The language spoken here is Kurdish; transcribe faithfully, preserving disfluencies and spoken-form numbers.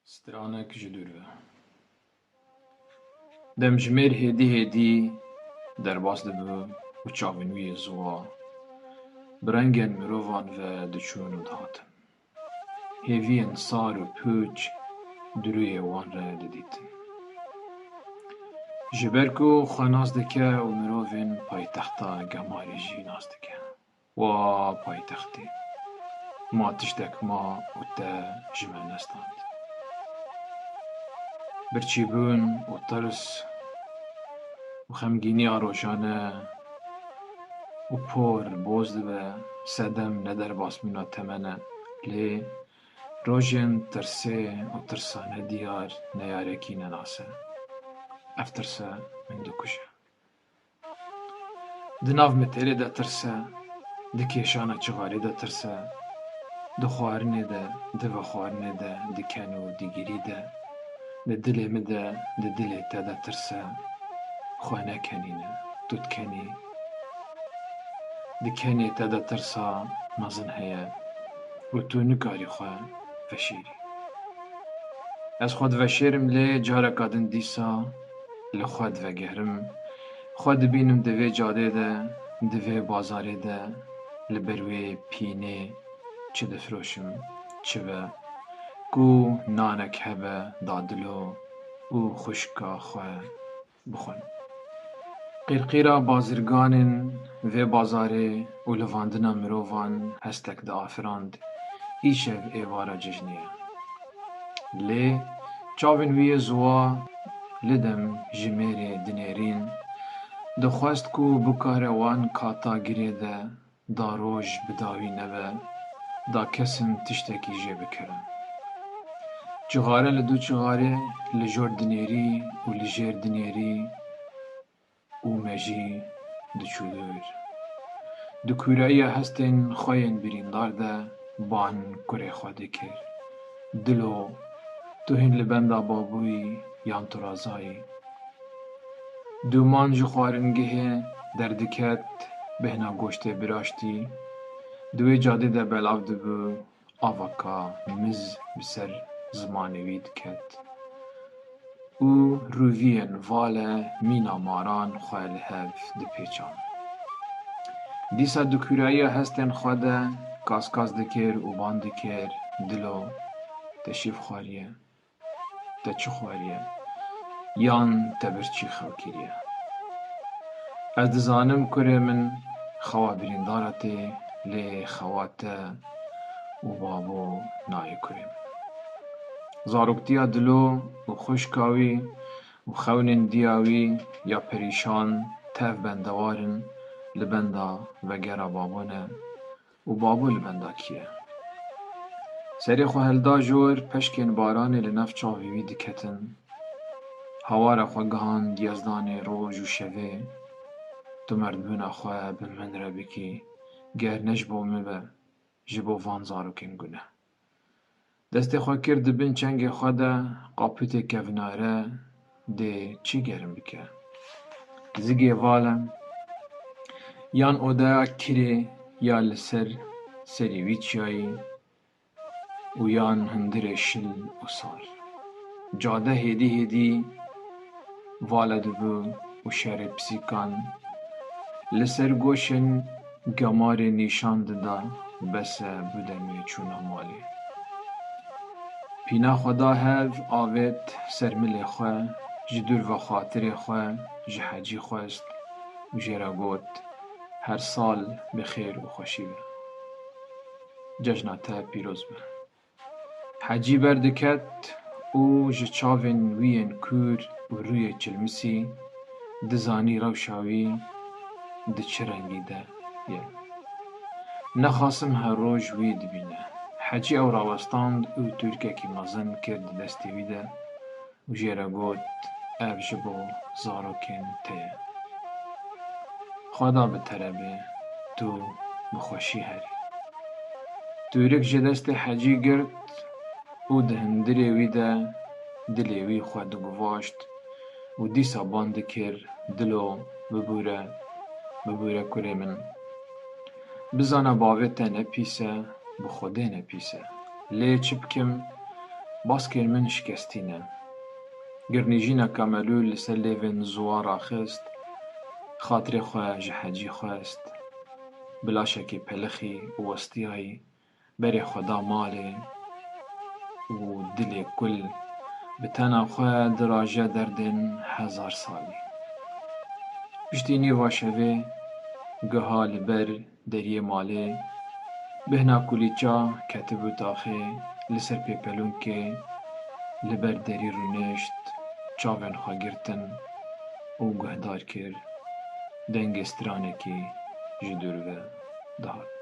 Stranek ji dûr ve. Demjimêr hêdî hêdî derbas dibû û çavên wî yê ziwa bi rengên mirovan ve diçûn û dihatin. Hêviyên sar û pûç di rûyê wan re didîtin. Ji ber ku xwe nas dike û mirovên paytexta Gemarê jî nas dike. Wa paytextê, ma tiştek ma û te ji me nestand. Birçîbûn û tirs û xemgîniya rojane û por boz dibe, sedem ne derbasbûna temene, lê rojên tirsê û tirsa nediyar neyarekî nenase. Ev tirse min dikuje. Di nav mitêrê de tirs e, di kêşana çixarê de tirs e, di xwarinê de, di vexwarinê de, di ken û digirî de, di dilê min de, di dilê te de tirs e. Xwe nekenîne, tu dikenî. Di kenê te de tirsa mezin heye û tu nikarî xwe veşêrî. Ez xwe diveşêrim, lê careka din dîsa li xwe divegerim. Xwe dibînim di vê cadê de, di vê bazarê de, li ber wê pînê çi difiroşim, çi be, ku nanek hebe da dilo û xwişka xwe bixwin. Qîrqîra bazirganên vê bazarê û livandina mirovan hestek diafirand, îşev êvara cejnê ye. Lê çavên wî yê ziwa li dem ji mêrê dinêrîn, dixwest ku bikare wan kata girê de da roj bi dawî nebe, da kesin tiştekî jê bikirin. Cixare li dû cixarê li jor dinêrî û li jêr dinêrî û mejî diçû dûr. Di kûrayiya hestên xwe yên birîndar de ban kurê xwe dikir. Dilo, tu hîn li benda babûyî yan tu razayî? Dûman ji xwaringehê derdiket, bêhna goştê biraştî, di wê cadê de belav dibû, avaka miz bi ser zimanê wî diket û rûviyên vale mîna maran xwe li hev dipêçan. Dîsa di kûrayiya hestên xwe de kaskaz dikir û ban dikir, Dilo, te şîv xwariye? Te çi xwariye? Yan te birçî xew kiriye? Ez dizanim kurê min xewa birîndara tê, lê xewa te û babo nayê kurê min. Zaroktiya Dilo û xwişka wî û xewnên diya wî ya perîşan tev bendewar in, li benda vegera babo ne. Û babo li benda kî ye? Serê xwe helda jor, peşkên baranê li nav çavê wî diketin. Hawara xwe gihand yezdanê roj û şevê, tu merdbûna xwe bi min re bikî, ger ne ji bo min be, ji bo van zarokên gune. Destê xwe kir di bin çengê xwe de, qapûtê kevnare dê çi gerim bike? Zigê val e, yan odeya kirê ya li ser serê wî çiyayî û yan hundirê şil û sar. Cade hêdî hêdî vale dibû û şerê pisîkan li ser goşên Gemarê nîşan dida, bes e, bû demê çûna malê. Pîna xwe da hev, avêt ser milê xwe, ji dûr ve xatirê xwe ji Hecî xwest û jê re got, Her sal bi xêr û xweşî be. Cejna te pîroz be. Hecî berdiket û ji çavên wî yên kûr û rûyê çilmisî dizanî rewşa wî di çi rengî de ye. Nexasim her roj wî dibîne. Hecî ew rawestand û tûrkekî mezin kir di destê wî de û jê re got, Ev ji bo zarokên te ye. Xweda bi te re be, tu bi xweşî herî. Tûrik ji destê Hecî girt û di hundirê wî de dilê wî xwe diguvaşt û dîsa ban dikir, Dilo, bibûre, bibûre kurê min. Bizana bavê te ne pîs e, bi Xwedê ne pîs e. Lê çi bikim, Baskên min şikestî ne. Girnîjîneka melûl li ser lêvên ziwa raxist, xatirê xwe ji hecî xwest. Bi laşekî pelixî û westiyayî berê xwe da malê û dilê kul bi tena xwe diraje derdên hezar salî. Piştî nîva şevê giha li ber deriyê malê, bihna kulîça ketibû taxê, li ser pêpelûnkê li ber derî rûnişt, çavên xwe girtin û guhdar kir, dengê stranekî ji dûr ve dihat.